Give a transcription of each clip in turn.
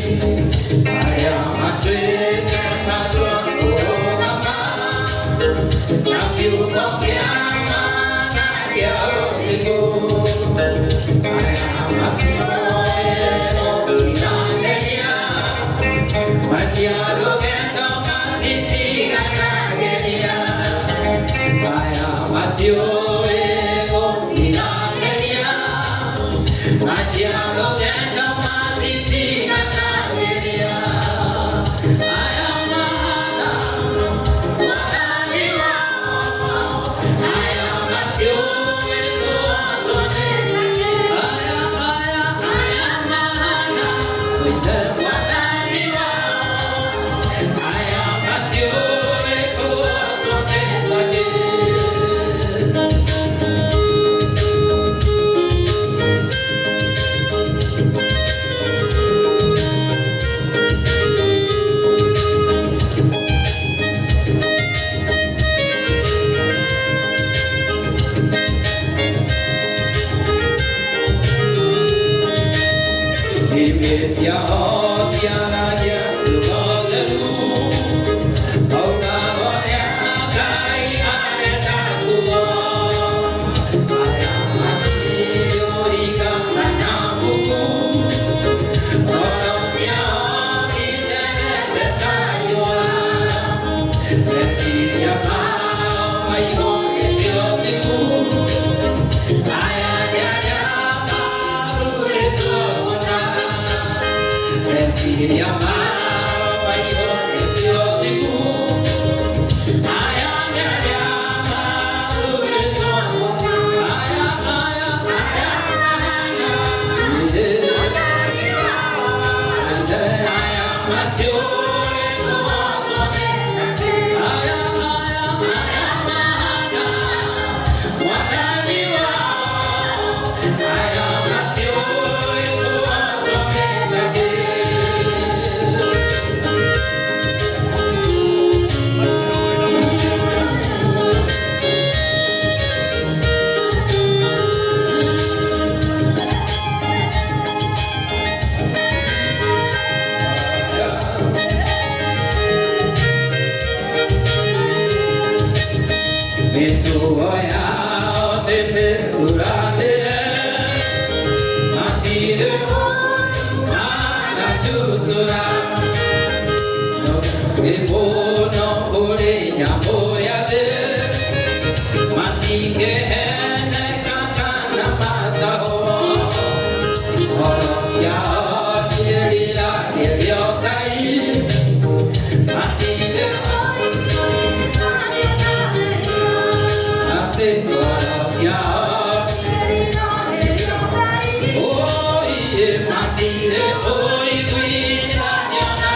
Aya matuĩke matua kũrũgama na kiugo kĩa ma na kĩa ũthingu. Aya matiũĩ gũtiganĩria, matiarũgendo matitiganagĩria. Aya matiũĩ gũtiganĩria, matiarũgendo matitiganagĩria. Aya mahana mwathani wao, aya matiũĩ kũhotwo nĩ aya, aya, aya mahana twĩte mwathani wao, aya matiũĩ kũhotwo nĩ takĩ. Nĩmĩ ciao ciaragia ciugo theru, maugaga ũrĩa Ngai arenda kuga. Aya matiũĩ kana muku, ngoro ciao itherete ta riũa. Meciria mao maihũrĩte ũthingu, aya nĩ arĩa mathurĩtwo kũna. Meciria mao maihũrĩte ũthingu, aya nĩ arĩa mathurĩtwo kũna. Aya, aya, aya mahana, aya matiũĩ kũhotwo nĩ aya, aya, aya mahana mwathani wao, aya matiũĩ kũhotwo nĩ takĩ. Mĩtugo yao nĩ mĩthuranĩre, matirĩ manatutura. Nĩ mũno kũrĩ nyamũ ya thĩ, matingĩheneka kana matahwo. Ngoro ciao ciĩriragĩrio Ngai, matirĩ atĩ ngoro ciao oiye matirĩ ũiguithanio na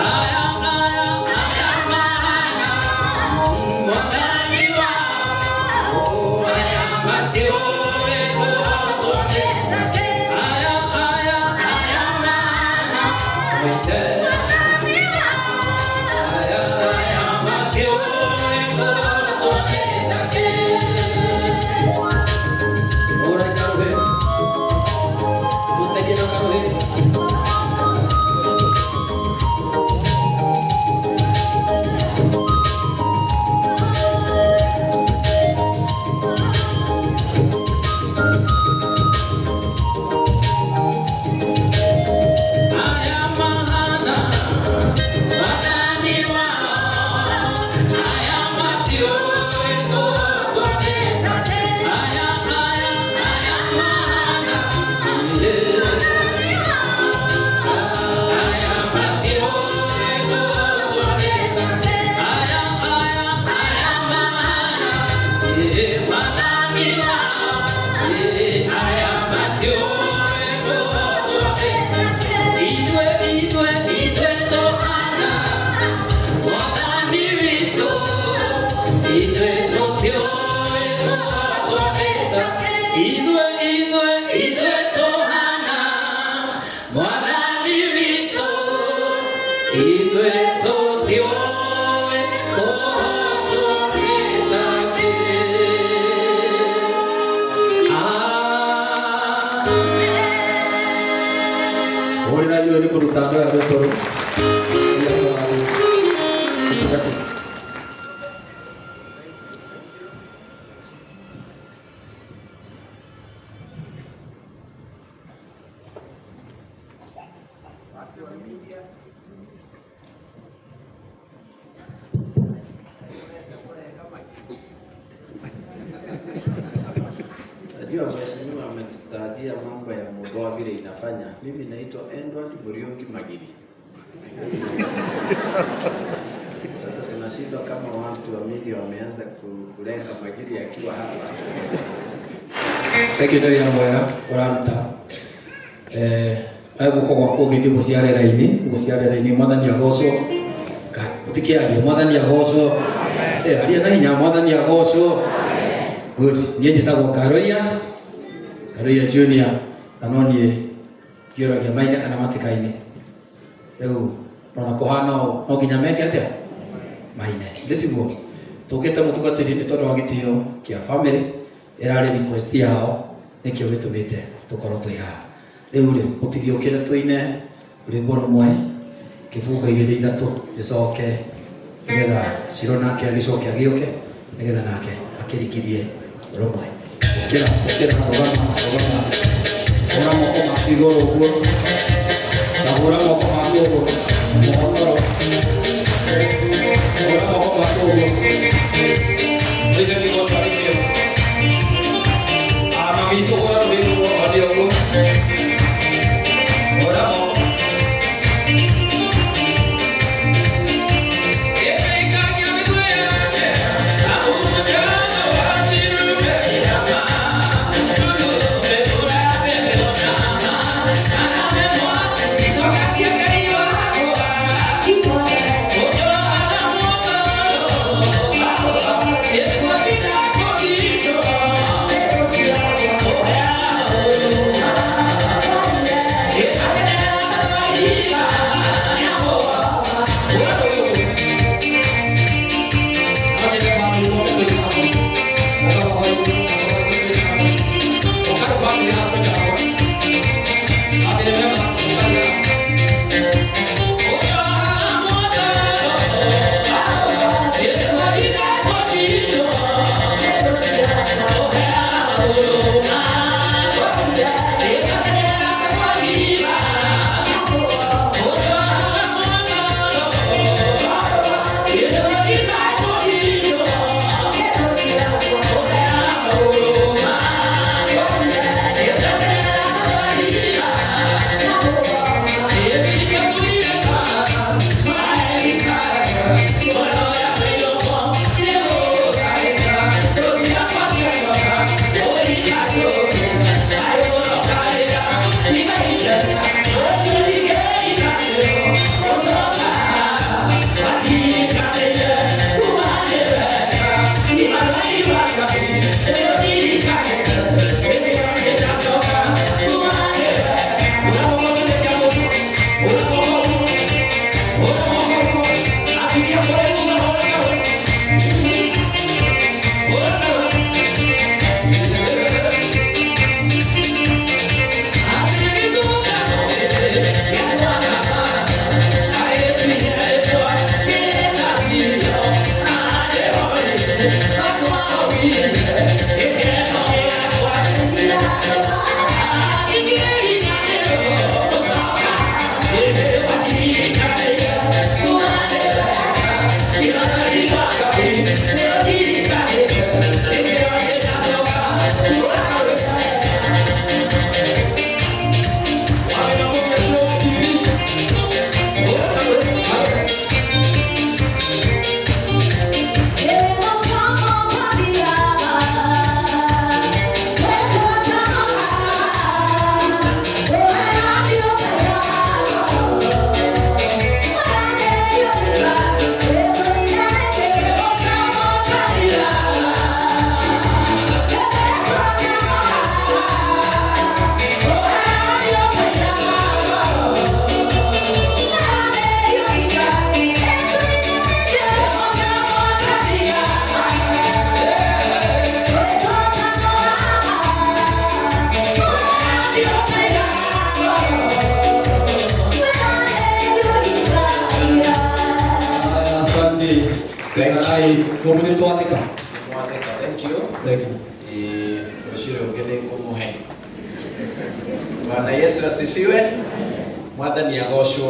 aya, aya, aya mahana mwathani wao, aya matiũĩ kũhotwo nĩ aya, aya, aya mahana twĩte aya, aya matiũĩ kũhotwo nĩ takĩ. Ora karuhe, mũteithie na karuhe. Aya mahana mwathani wao, aya matiũĩ kũhotwo nĩ aya, aya, aya mahana. Hũrĩra iũĩ nĩ kũruta andũ aya rwĩmbo rũu. Ũcukati. Najua mheshimiwa ametutajia mambo ya Mugoa vile inafanya. Mimi naitwa Edward Muriuki Magiri. Sasa tunashindwa kama watu wa media wameanza kulenga Magiri akiwa hapa. Thank you nĩ wĩra mwega ũraruta. Eh, aya guoko gwaku ũgĩthiĩ gũciare raini, gũciare raini, mwathani agocwo. Ngai, ũtikĩarie, mwathani agocwo. Eh, aria na hinya, mwathani agocwo. Good. Niĩ njĩtagwo Karoia, Karoia Junior, na no niĩ ngĩũragia maine kana matikaine. Rĩu ona kũhana ũũ, no nginya meke atĩa? Maine. Githĩ tiguo? Tũkĩte mũtungatĩri nĩ tondũ wa gĩtĩo kĩa family, ĩrarĩ request yao, nĩkĩo gĩtũmĩte tũkorwo twĩ haha. Rĩu rĩ, mũtigĩũkĩre tũine rwĩmbo rũmwe, kĩbungo igĩrĩ ithatũ, gĩcoke nĩgetha Ciro nake agĩcoke agĩũke, nĩgetha nake akĩringithie rũmwe. Ũkĩra, ũkĩra, rũgama, rũgama. Hũra moko maku igũrũ ũguo. Ta hũra moko maku ũguo. Mũhotoro. Hũra moko maku ũguo. Tũine kĩgoco arĩ kĩo. Ah, mami tũhũra rũhĩ ũguo, one ũguo. Hũra moko. Thank you. Thank you. Mwathĩka, thank you. Thank you. Rũciũ rũngĩ nĩ ngũmũhe. Bwana Yesu asifiwe. Mwathani agocwo.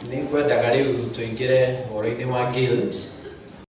Nĩ ngwendaga rĩu tũingĩre ũhoro-inĩ wa guilt.